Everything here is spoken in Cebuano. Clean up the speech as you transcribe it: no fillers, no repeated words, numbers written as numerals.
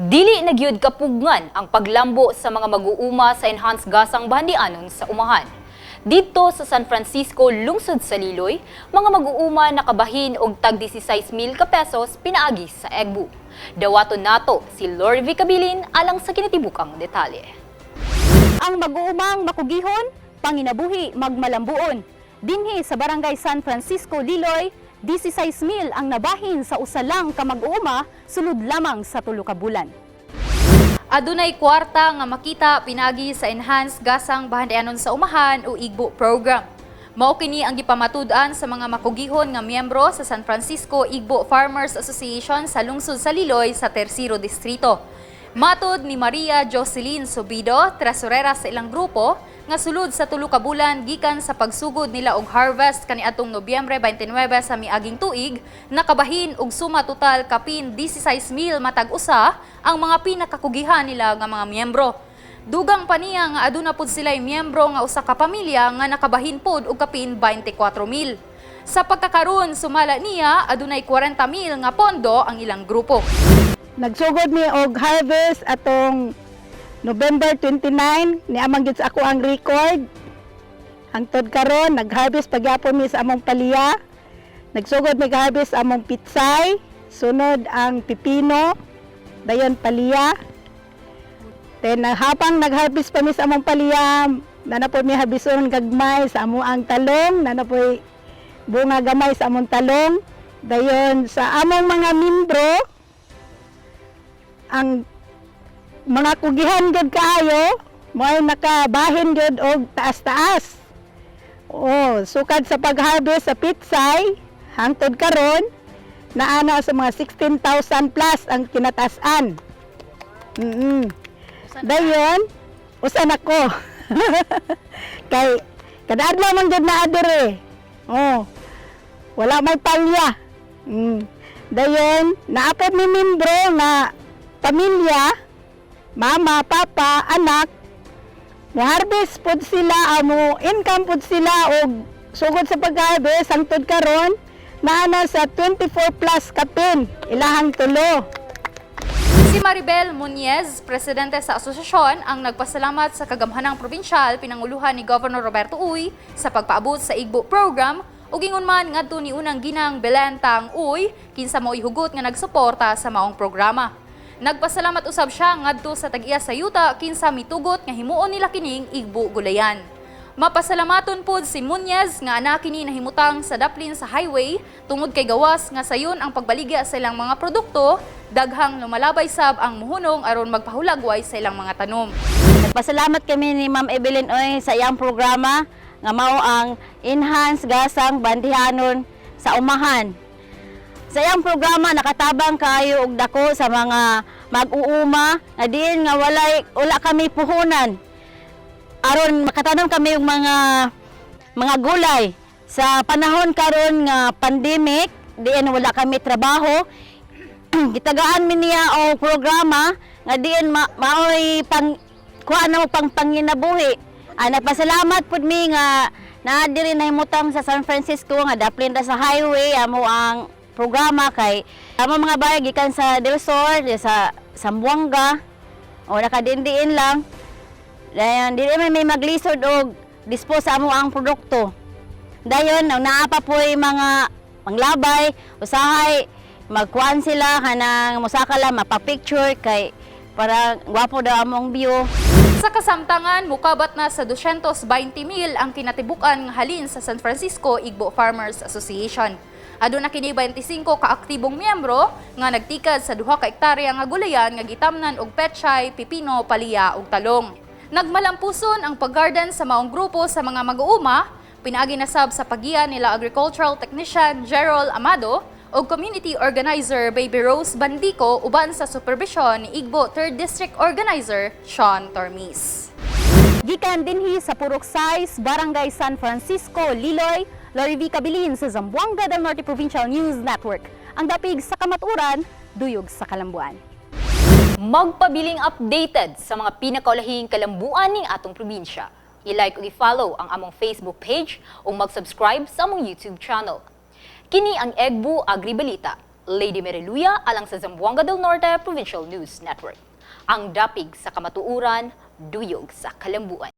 Dili na gyud kapugngan ang paglambo sa mga mag-uuma sa enhanced gasang bahandianon sa umahan. Didto sa San Francisco, lungsod sa Liloy, mga mag-uuma nakabahin og tag 16,000 ka pesos pinaagi sa EGBU. Dawaton nato si Lori V. Cabilin alang sa kinatibukang detalye. Ang mag-uumang makugihon, panginabuhi magmalambuon. Dinhi sa Barangay San Francisco, Liloy, 16,000 ang nabahin sa usa lang ka mag-uuma sulod lamang sa 3 ka bulan. Adunay kwarta nga makita pinagi sa Enhanced Gasang Bahandianon sa Umahan o IGBO program. Mao kini ang gipamatud-an sa mga makugihon nga miyembro sa San Francisco Igbo Farmers Association sa lungsod sa Liloy sa Tersero Distrito. Matod ni Maria Jocelyn Subido, tresorera sa ilang grupo, nga sulod sa 3 ka bulan gikan sa pagsugod nila og harvest kaniadtong Nobyembre 29 sa miaging tuig, nakabahin og suma total kapin 16,000 matag usa ang mga pinakakugihan nila nga mga miyembro. Dugang pa niya nga aduna pud sila'y miyembro nga usa ka pamilya nga nakabahin pod og kapin 24,000. Sa pagkakaron, sumala niya, adunay 40,000 nga pondo ang ilang grupo. Nagsugod mi og harvest atong November 29 ni amang gid sa ako ang record. Hangtod karon nag-harvest pagyapon mi sa among palya. Nagsugod mi harvest sa among pitsay, sunod ang pipino, dayon palya. Then habang nag-harvest pa mi sa among palya, naa na mi harbison gagmay sa amo ang talong, naa na po'y bunga gamay sa among talong. Dayon sa among mga membro, ang mga kugihan gyud kaayo mo'y nakabahin gyud og taas-taas. Oh, sukad sa pag-harvest sa pitsay hangtod karon naa na sa mga 16,000 plus ang kinataas-an. Dayon, usa na ko. Kay kada adlaw man gyud naa diri. Oh. Wala may palya. Dayon, naa pod mi membro nga pamilya, mama, papa, anak, mo harvest pod sila, amo income pod sila og sugod sa pag-harvest hangtod karon naa na sa 24 plus kapin ilahang tulo. Si Maribel Muñez, presidente sa asosasyon, ang nagpasalamat sa kagamhanang probinsyal pinanguluhan ni Governor Roberto Uy sa pagpaabot sa Igbo program ug ingon man ngadto ni unang ginang Belen Tang Uy kinsa mao'y hugot nga nagsuporta sa maong programa. Nagpasalamat usab siya ngadto sa tag-iya sa yuta kinsa mitugot nga himuon nila kining Igbo gulayan. Mapasalamaton pod si Muñez nga ana kini nahimutang sa daplin sa highway tungod kay gawas nga sayon ang pagbaligya sa ilang mga produkto, daghang lumalabay sab ang muhunong aron magpahulagway sa ilang mga tanom. Nagpasalamat kami ni Ma'am Evelyn Oy sa iyang programa nga mao ang Enhanced Gasang Bandihanon sa Umahan. Sa iyang programa nakatabang kaayo og dako sa mga mag-uuma nga diin nga wala kami puhunan aron makatanom kami og mga gulay sa panahon karon nga pandemic, diin wala kami trabaho. Gitagaan mi niya og programa nga diin maoy pang kuha na mo pang panginabuhi. Nagpasalamat pud mi nga naa diri nahimutang sa San Francisco nga daplin ra sa highway amo ang programa, kay amo mga bayag gikan sa Del Sur, sa Zamboanga o nakadindiin lang. Dayon dili man may maglisod og dispose sa amo ang produkto. Dayon ang naa pa po'y mga manglabay, usahay magkuan sila kanang mosaka lang mapa-picture kay para gwapo daw among view. Sa kasamtangan, mukabat na sa 220,000 ang kinatibukan nga halin sa San Francisco Igbo Farmers Association. Aduna kini 25 ka aktibong miyembro nga nagtikad sa 2 ka ektarya nga gulayan nga gitamnan og pechay, pipino, palya ug talong. Nagmalampuson ang paggarden sa maong grupo sa mga mag-uuma, pinaagi na sab sa pagiya nila agricultural technician Gerald Amado ug community organizer Baby Rose Bandico uban sa supervision ni Igbo 3rd District Organizer Sean Tormis. Gikan dinhi sa Purok 6, Barangay San Francisco, Liloy, Lori V. Cabilin sa Zamboanga del Norte Provincial News Network. Ang dapig sa kamaturan, duyog sa kalambuan. Magpabiling updated sa mga pinakaulahing kalambuan ning atong probinsya. I-like ug i-follow ang among Facebook page ug mag-subscribe sa among YouTube channel. Kini ang EGBU Agri Balita. Lady Meriluya alang sa Zamboanga del Norte Provincial News Network. Ang dapig sa kamatuuran, duyog sa kalambuan.